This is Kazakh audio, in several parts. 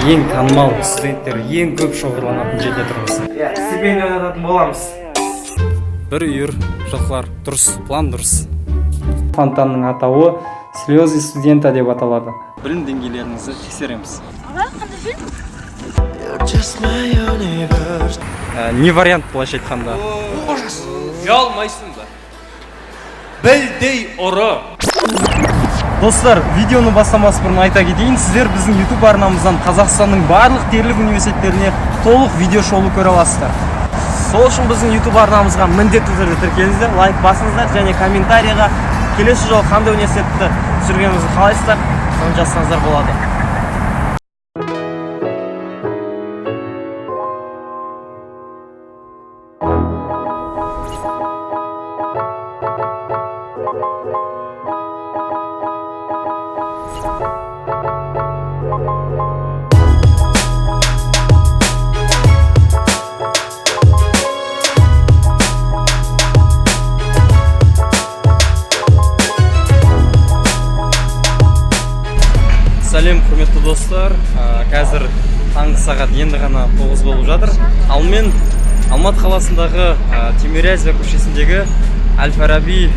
Ең танымал, студенттер ең көп шоғырланатын жерде тұрмыз. Иә, стипендия ойнататын боламыз. Бір үйір жылқылар. Дұрыс план, дұрыс. Фонтанның атауы «Слезы студента» деп аталады. Білім деңгейлеріңізді тексереміз. Just my universe. Не вариант, былайша айтқанда. Ұялмайсың ба? Білдей ұры. Достар, видеоны бастамас бұрын айта кетейін, сіздер біздің YouTube арнамыздан Қазақстанның барлық дерлік университеттеріне толық видео шолу көре аласыздар. Сол үшін біздің YouTube арнамызға міндетті түрде тіркеліңіздер, лайк басыңыздар және комментарийға келесі жолы қандай университетті түсіргенімізді қалайсыздар, соны жазсаңыздар болады. Сәлем, құрметті достар. Қазір таңғы сағат енді ғана 9 болып жатыр. Ал мен Алматы қаласындағы Тимирязева көшесіндегі Әл Фараби,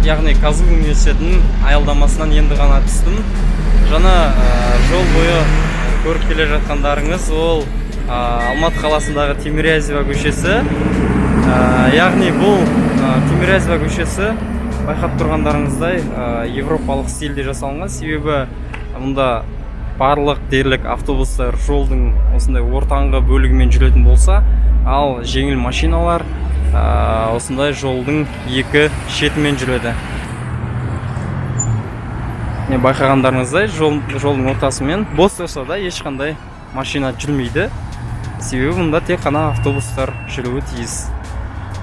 яғни КазГУ университетінің аялдамасынан енді ғана түстім. Жаңа жол бойы көріп келе жатқандарыңыз ол Алматы қаласындағы Тимирязева көшесі. Яғни бұл Тимирязева көшесі, байқап тұрғандарыңыздай, европалық стильде жасалынған, себебі мұнда барлық дерлік автобустар жолдың осындай ортаңғы бөлігімен жүретін болса, ал жеңіл машиналар осындай жолдың екі шетімен жүреді. Не байқағандарыңыздай, жолдың ортасымен бос тұрса да ешқандай машина жүрмейді, себебі мұнда тек қана автобустар жүруі тиіс.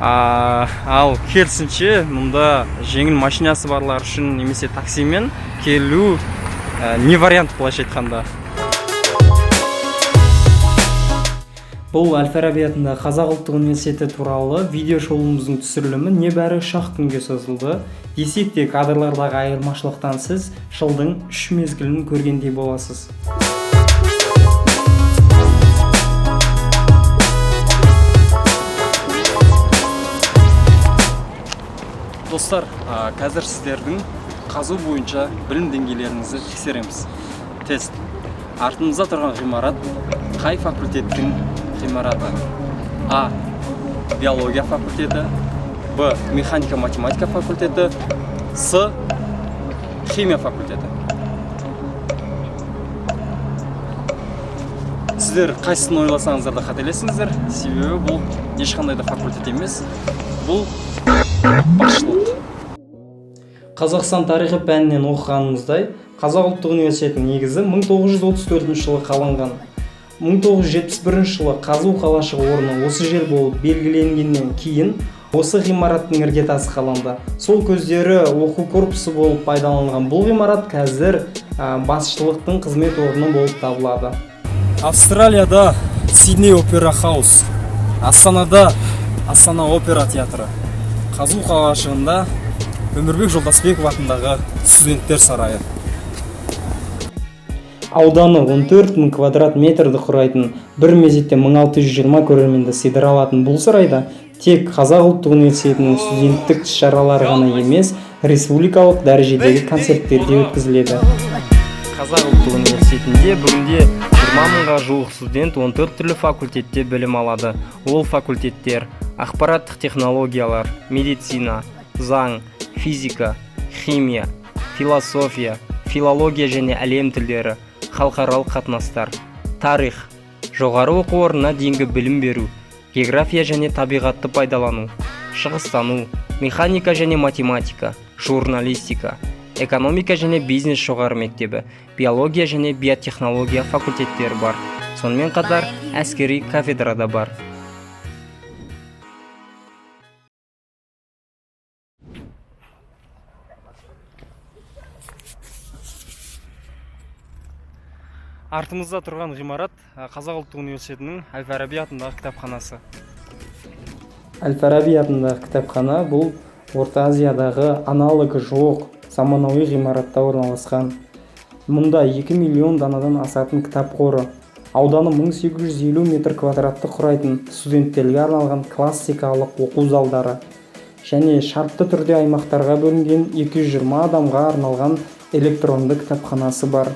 Ал керісінше, мұнда жеңіл машинасы барлар үшін немесе таксимен келу не вариант, былайша айтқанда. Бұл Әл Фараби атындағы Қазақ ұлттық университеті туралы видео шолуымыздың түсірілімі небәрі 3-ақ күнге созылды десек те, кадрлардағы айырмашылықтан сіз жылдың үш мезгілін көргендей боласыз. Достар, қазір сіздердің КазГУ бойынша білім деңгейлеріңізді тексереміз. Тест. Артымызда тұрған ғимарат қай факультеттің ғимараты? А. Биология факультеті, Б. Механика математика факультеті, С. Химия факультеті. Сіздер қайсысын ойласаңыздар да қателесіңіздер, себебі бұл ешқандай да факультет емес, бұл басшылық. Қазақстан тарихы пәнінен оқығанымыздай, Қазақ ұлттық университетінің негізі 1934 жылы қаланған. 1971 жылы КазГУ қалашығы орны осы жер болып белгіленгеннен кейін осы ғимараттың іргетасы қаланды. Сол кездері оқу корпусы болып пайдаланылған бұл ғимарат қазір басшылықтың қызмет орны болып табылады. Австралияда Сидней Опера Хаус, Астанада Астана опера театры, КазГУ қалашығында Өмірбек Жолдасбеков атындағы студенттер сарайы. Ауданы 14 мың квадрат метрді құрайтын, бір мезетте 1620 көрерменді сыйдыра алатын бұл сарайда тек Қазақ ұлттық университетінің студенттік іс-шаралары ғана емес, республикалық дәрежедегі концерттер де өткізіледі. Қазақ ұлттық университетінде бүгінде 20 мыңға жуық студент 14 түрлі факультетте білім алады. Ол факультеттер: ақпараттық технологиялар, медицина, заң, физика, химия, философия, филология және әлем тілдері, халықаралық қатынастар, тарих, жоғары оқу орнына дейінгі білім беру, география және табиғатты пайдалану, шығыстану, механика және математика, журналистика, экономика және бизнес жоғары мектебі, биология және биотехнология факультеттері бар. Сонымен қатар әскери кафедра да бар. Артымызда тұрған ғимарат Қазақ ұлттық университетінің Әл Фараби атындағы кітапханасы. Әл Фараби атындағы кітапхана бұл Орта Азиядағы аналогы жоқ заманауи ғимаратта орналасқан. Мұнда 2 миллион данадан асатын кітап қоры. Ауданы 1850 метр квадратты құрайтын студенттерге арналған классикалық оқу залдары және шартты түрде аймақтарға бөлінген 220 адамға арналған электронды кітапханасы бар.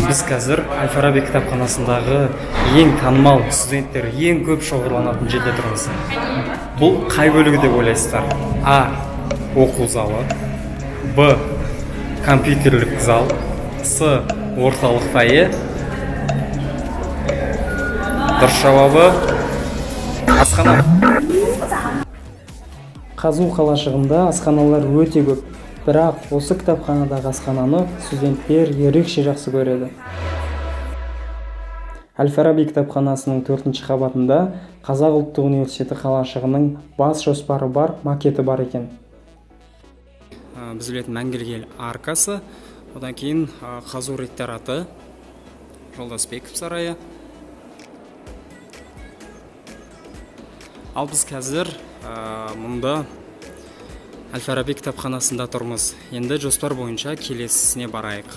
Біз қазір Әл-Фараби кітапханасындағы ең танымал, студенттер ең көп шоғырланатын жерде тұрмыз. Бұл қай бөлігі деп ойлайсыздар? А. Оқу залы, Б. Компьютерлік зал, С. Орталық фойе. Дұрыс жауабы – асхана. ҚазҰУ қалашығында асханалар өте көп, бірақ осы кітапханадағы асхананы студенттер ерекше жақсы көреді. Әл-Фараби кітапханасының төртінші қабатында Қазақ ұлттық университеті қалашығының бас жоспары бар макеті бар екен. Біз білетін Мәңгілік Ел аркасы, одан кейін ҚазҰУ ректораты, Жолдасбеков сарайы. Ал біз қазір мұнда Әл-Фараби кітапханасында тұрмыз. Енді жоспар бойынша келесісіне барайық.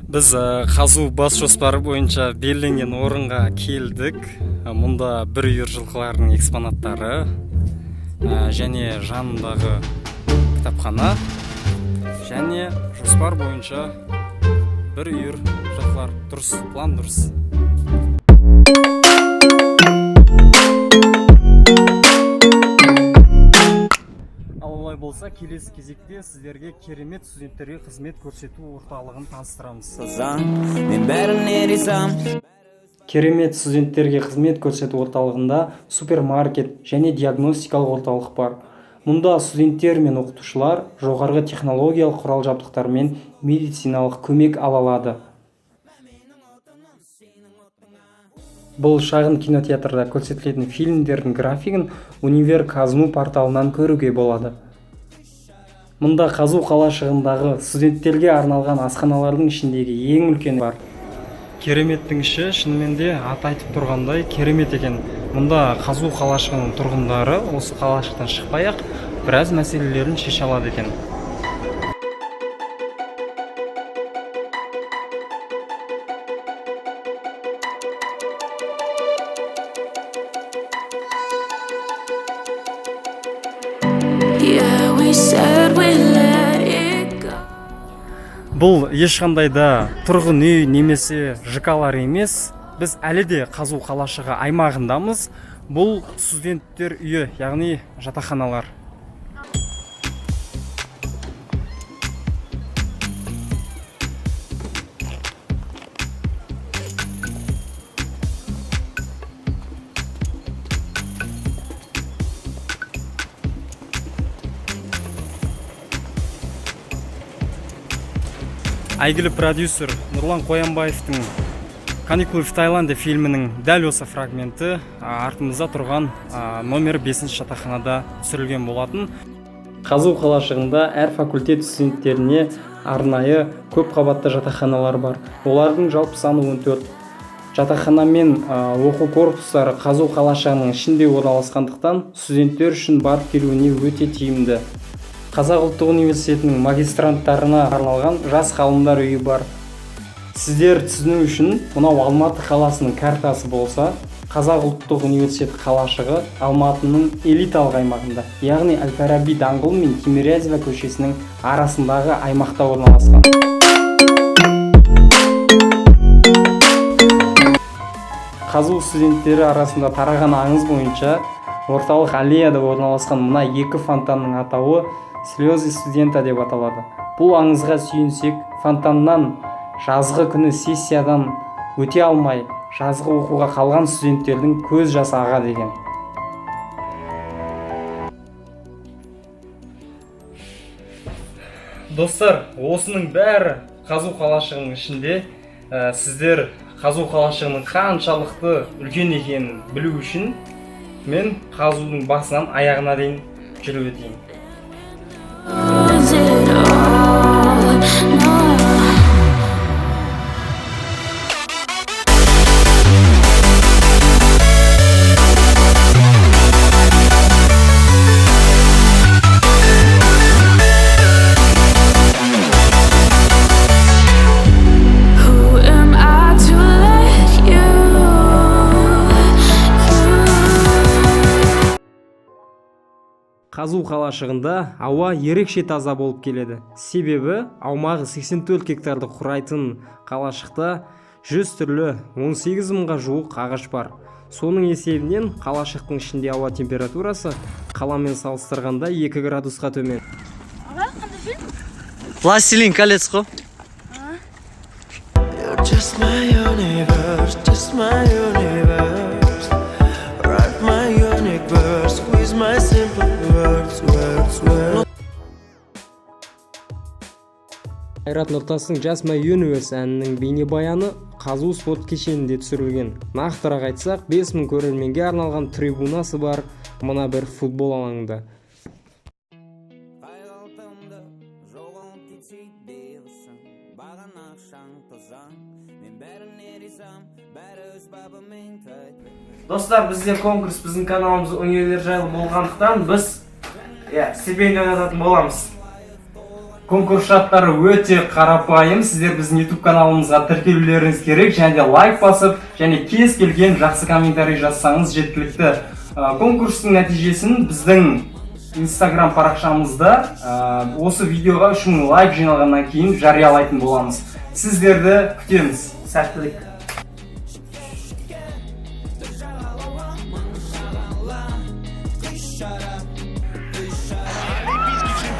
Біз ҚазҰУ бас жоспары бойынша белгіленген орынға келдік. Мұнда бір үйір жылқылардың экспонаттары және жанындағы кітапхана және жоспар бойынша бір үйір жылқылар. Дұрыс, план дұрыс. Ал олай болса, келесі кезекте сіздерге керемет студенттерге қызмет көрсету орталығын таныстырамыз. Мен бәріне ризам. Керемет студенттерге қызмет көрсету орталығында супермаркет және диагностикалық орталық бар. Мұнда студенттер мен оқытушылар жоғарғы технологиялық құрал жабдықтармен медициналық көмек ала алады. Бұл шағын кинотеатрда көрсетілетін фильмдердің графигін Универ КазНУ порталынан көруге болады. Мұнда ҚазҰУ қалашығындағы студенттерге арналған асханалардың ішіндегі ең үлкені бар. Кереметтің іші шынымен де аты айтып тұрғандай керемет екен. Мұнда ҚазҰУ қалашығының тұрғындары осы қалашықтан шықпай ақ біраз мәселелерін шеше алады екен. Yeah, we said we let it go. Бұл ешқандай да тұрғын үй немесе ЖК-лар емес. Біз әлі де ҚазҰУ қалашығы аймағындамыз. Бұл студенттер үйі, яғни жатақханалар. Әйгілі продюсер Нұрлан Қоянбаевтың «Каникулы в Таиланде» фильмінің дәл осы фрагменті артымызда тұрған номер 5 жатақханада түсірілген болатын. ҚазҰУ қалашығында әр факультет студенттеріне арнайы көп қабатты жатақханалар бар. Олардың жалпы саны 14. Жатақхана мен оқу корпустары ҚазҰУ қалашығының ішінде орналасқандықтан, студенттер үшін барып келуіне өте тиімді. Қазақ ұлттық университетінің магистранттарына арналған жас ғалымдар үйі бар. Сіздер түсіну үшін, мынау Алматы қаласының картасы болса, Қазақ ұлттық университеті қалашығы Алматының элиталық аймағында, яғни Әл Фараби даңғылы мен Тимирязева көшесінің арасындағы аймақта орналасқан. ҚазҰУ студенттері арасында тараған аңыз бойынша, орталық аллеяда орналасқан мына екі фонтанның атауы «Слезы студента» деп аталады. Бұл аңызға сүйенсек, фонтаннан жазғы күні сессиядан өте алмай, жазғы оқуға қалған студенттердің көз жасы ағады екен. Достар, осының бәрі ҚазҰУ қалашығының ішінде. Сіздер ҚазҰУ қалашығының қаншалықты үлкен екенін білу үшін мен ҚазҰУ-дың басынан аяғына дейін жүріп өтейін. Lose it all. No. ҚазҰУ қалашығында ауа ерекше таза болып келеді. Себебі аумағы 84 гектарды құрайтын қалашықта 100 түрлі 18 мыңға жуық ағаш бар. Соның есебінен қалашықтың ішінде ауа температурасы қаламен салыстырғанда 2 градусқа төмен. «Властелин колец» қой. You're just my universe, just my universe. Write my unique verse, squeeze my simple words, words, words. Қайрат Нұртастың «Just My Universe» әнінің бейнебаяны ҚазҰУ спорт кешенінде түсірілген. Нақтырақ айтсақ, 5000 көрерменге арналған трибунасы бар мына бір футбол алаңында. Қайғалтымды жоғалып кетсе дейсің, баған ақшаң тозаң, мен бәріне ризам, бәрі өз бабымен. Достар, бізде конкурс біздің каналымыз универ жайлы болғандықтан, біз, иә, стипендия ойнататын боламыз. Конкурс шарттары өте қарапайым: сіздер біздің YouTube каналымызға тіркелулеріңіз керек және де лайк басып және кез келген жақсы комментарий жазсаңыз, жеткілікті. Конкурстың нәтижесін біздің Инстаграм парақшамызда осы видеоға 3000 лайк жиналғаннан кейін жариялайтын боламыз. Сіздерді күтеміз. Сәттілік!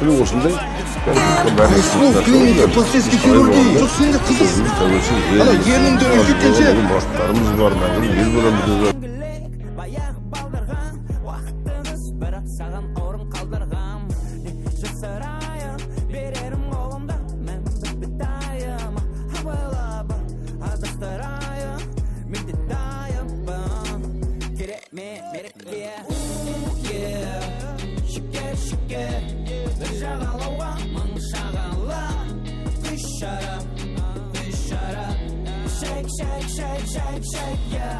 Міне, осындай. Клиника пластической хирургии. Жоқ, сенде қызық. Тәуелсіз. Ана ерніңді үлкейткенше. Бастарымыз бар, мәңгі ел боламыз деп. Баяғы балдарға уақыт тығыз, бірақ саған орын қалдырғам. Не жасырайын, берерім қолымда мен бітпей, абайлап адастырайын, мен де дайынмын, керек ме мереке? Yeah. Шүкір, шүкір, бір жағалауға мың шағала. Күш шарап, күш шарап. Shake, shake, shake, shake, shake, yeah.